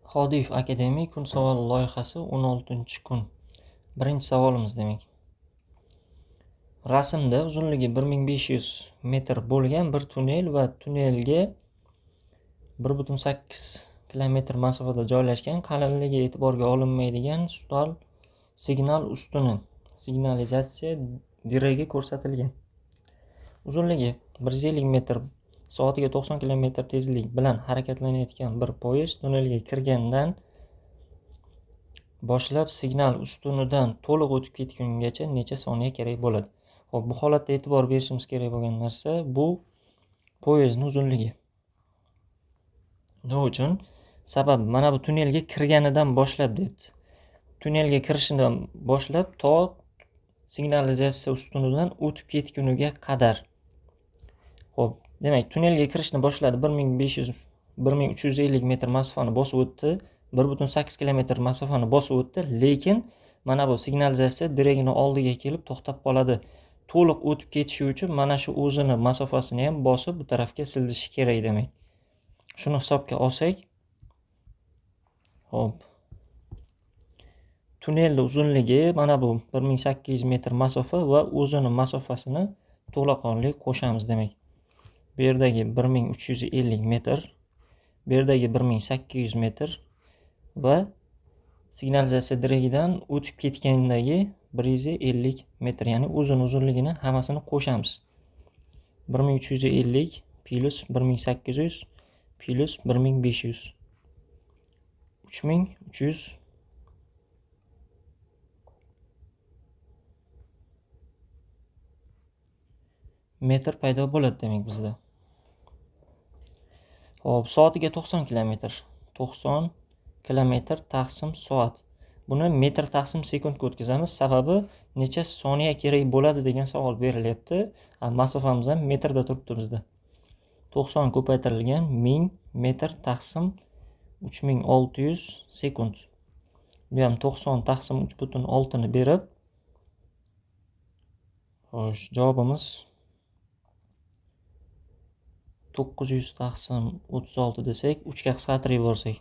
Hodiyev Akademiya kun savol loyihasi 16-kun. Birinchi savolimiz demak. Rasmda uzunligi 1500 metr bo'lgan bir tunnel va tunnelga 1.8 kilometr masofada joylashgan qalinligi e'tiborga olinmaydigan stol signal ustuni signalizatsiya diragi ko'rsatilgan. Uzunligi 150 metr, soatiga 90 kilometr tezlik bilan harakatlanayotgan bir poyezd tunnelga kirgandan boshlab signal ustunidan to'liq o'tib ketgungacha necha soniya kerak bo'ladi? Xo'p, bu holatda e'tibor berishimiz kerak bo'lgan narsa bu poyezdning uzunligi. Nima uchun? Sababi mana bu tunnelga kirganidan boshlab debdi. Tunnelga kirishidan boshlab to signalizatsiya ustunidan o'tib ketguniga qadar. Xo'p, demak, tunnelga kirishni boshladi 1500 1350 metr masofani bosib o'tdi, 1.8 kilometr masofani bosib o'tdi, lekin mana bu signalizatsiya diragini oldiga kelib to'xtab qoladi. To'liq o'tib ketishi uchun mana shu o'zini masofasini ham bosib bu tarafga sildishi kerak demak. Shuni hisobga olsak, xo'p, tunnelning uzunligi mana bu 1800 metr masofa va o'zini masofasini to'laqonli qo'shamiz demak. Bu yerdagi 1350 metr, bu yerdagi 1800 metr va signalizatsiya diragidan o'tib ketgandagi 150 metr, ya'ni o'zini uzunligini hammasini qo'shamiz. 1350 plus 1800 plus 1500 3300 metr paydo bo'ladi demak bizda. Xo'p, soatiga 90 kilometr. 90 kilometr taqsim soat. Buni metr taqsim sekundga o'tkazamiz. Sababi necha soniya kerak bo'ladi degan savol berilyapti. Masofamiz ham metrda turibdi bizda. 90 ko'paytirilgan 1000 metr taqsim 3600 sekund. Bu ham 90 taqsim 3.6 ni berib, xo'sh, javobimiz 900 taqsim 36 desak, 3 ga qisqartirib yuborsak.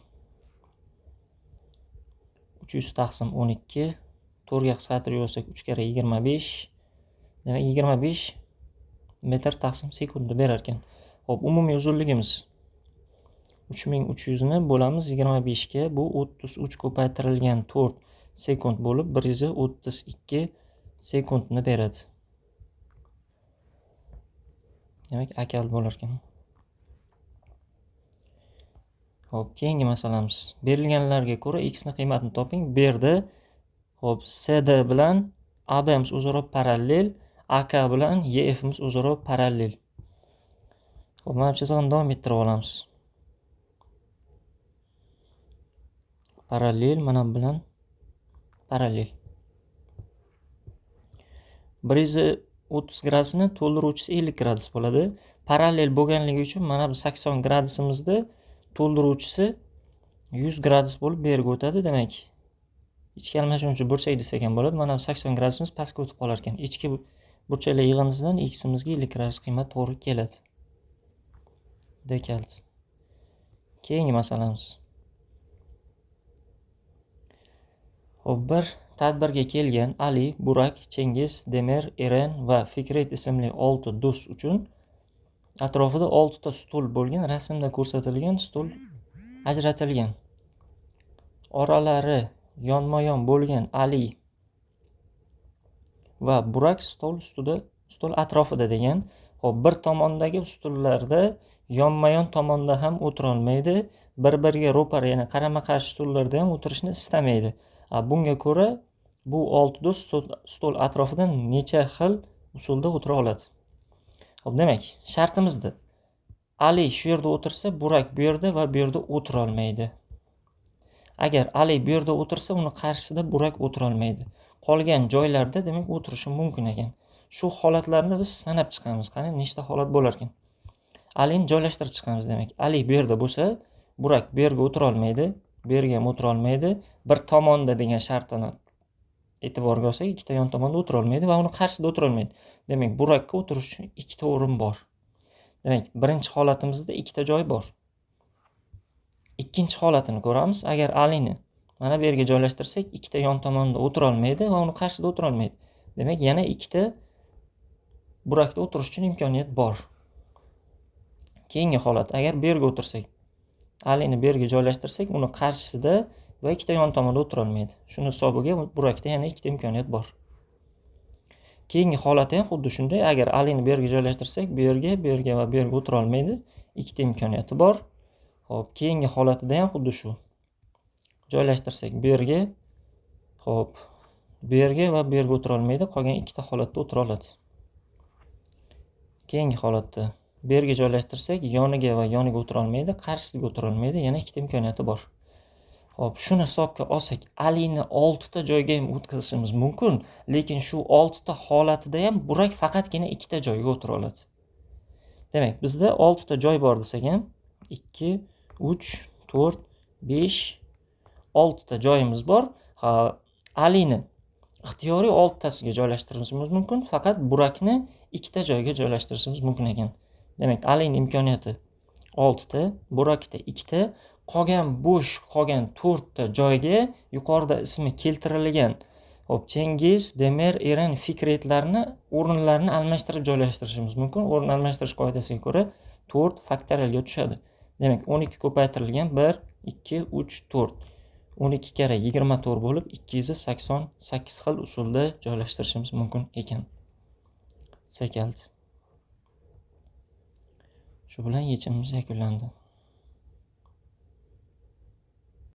300 taqsim 12, 4 ga qisqartirib yuborsak 3 karra 25, demak 25 metr taqsim sekundni berar ekan. Xo'p, umumiy uzunligimiz 3300 ni bo'lamiz 25 ga, bu 33 ko'paytirilgan 4 sekund bo'lib 132 sekundni beradi. Demak, akal bo'lar ekan. Xo'p, keyingi masalamiz. Berilganlarga ko'ra x ni qiymatini toping. Bu yerda, xo'p, CD bilan ABimiz o'zaro parallel, AK bilan EFimiz o'zaro parallel. Xo'p, mana bu chizig'ini davom ettirib olamiz. Parallel mana bu bilan parallel. 130 gradusni to'ldiruvchisi 50 gradus bo'ladi. Parallel bo'lganligi uchun mana bu 80 gradusimizda to'ldiruvchisi 100 gradus bo'lib bu yerga o'tadi. Demak, ichki almashuvchi burchak desak ham bo'ladi. Mana bu 80 gradusimiz pastga o'tib qolar ekan. Ichki burchaklar yig'indisidan ximizga 50 gradus qiymat to'g'ri keladi. Dekalt. Keyingi masalamiz. Xo'p, bir tadbirga kelgan Ali, Burak, Chengiz, Demir, Eren va Fikret ismli 6 do'st uchun atrofida 6 ta stol bo'lgan rasmda ko'rsatilgan stol ajratilgan. Oralari yonma-yon bo'lgan Ali va Burak stol ustida, stol atrofida degan. Xo'p, bir tomondagi stullarda yonma-yon tomonda ham o'tira olmaydi, bir-biriga ro'para, ya'ni qarama-qarshi stullarda ham o'tirishni istamaydi. Bunga ko'ra bu 6 do'st stol atrofida necha xil usulda o'tira oladi? Xo'p, demak, shartimizda Ali shu yerda o'tirsa, Burak bu yerda va bu yerda o'tira olmaydi. Agar Ali bu yerda o'tirsa, uni qarshisida Burak o'tira olmaydi. Qolgan joylarda demak o'tirishi mumkin ekan. Shu holatlarni biz sanab chiqamiz. Qani nechta holat bo'lar ekan? Alini joylashtirib chiqamiz demak. Ali bu yerda bo'lsa, Burak bu yerga o'tira olmaydi, bu yerga ham o'tira olmaydi. Bir tomonda degan shartini e'tiborga olsak, ikkita yon tomonda o'tira olmaydi va uni qarshisida o'tira olmaydi. Demak, Burakka o'tirish uchun ikkita o'rin bor. Demak, birinchi holatimizda ikkita joy bor. Ikkinchi Ikkinchi holatini ko'ramiz. Agar Alini mana bu yerga joylashtirsak, ikkita yon tomonda o'tira olmaydi va uni qarshisida o'tira olmaydi. Demak, yana ikkita Burakda o'tirish uchun imkoniyat bor. Keyingi holat, agar bu yerga o'tirsak, Alini bu yerga joylashtirsak, uni qarshisida va ikkita yon tomonda o'tira olmaydi. Shuni hisobiga Burakda yana ikkita imkoniyat bor. Keyingi holati ham xuddi shunday. Agar Alini bu yerga joylashtirsak, bu yerga, bu yerga va bu yerga o'tira olmaydi. Ikkita imkoniyati bor. Xo'p, keyingi holatida ham xuddi shu. Joylashtirsak bu yerga, xo'p, bu yerga va bu yerga o'tira olmaydi. Qolgan ikkita holatda o'tira oladi. Keyingi holatda bu yerga joylashtirsak, yoniga va yoniga o'tira olmaydi, qarshisiga o'tira olmaydi. Yana ikkita imkoniyati bor. Xo'p, shuni hisobga olsak, Alini 6 ta joyga ham o'tkazishimiz mumkin, lekin shu 6 ta holatida ham Burak faqatgina ikkita joyga o'tira oladi. Demak, bizda 6 ta joy bor desak ham, 2, 3, 4, 5, 6 ta joyimiz bor. Ha, Alini ixtiyoriy 6 tasiga joylashtirishimiz mumkin, faqat Burakni ikkita joyga joylashtirishimiz mumkin ekan. Demak, Alini imkoniyati 6 ta, Burakda 2 ta, qolgan bo'sh qolgan 4 ta joyga yuqorida ismi keltirilgan, xo'p, Chengiz, Demer, Eren, Fikretlarni o'rinlarini almashtirib joylashtirishimiz mumkin. O'rin almashtirish qoidasiga ko'ra 4 faktorialga tushadi. Demak, 12 ko'paytirilgan 1, 2, 3, 4. 12 karra 24 bo'lib 288 xil usulda joylashtirishimiz mumkin ekan. Sakalt. Shu bilan yechimimiz yakunlandi.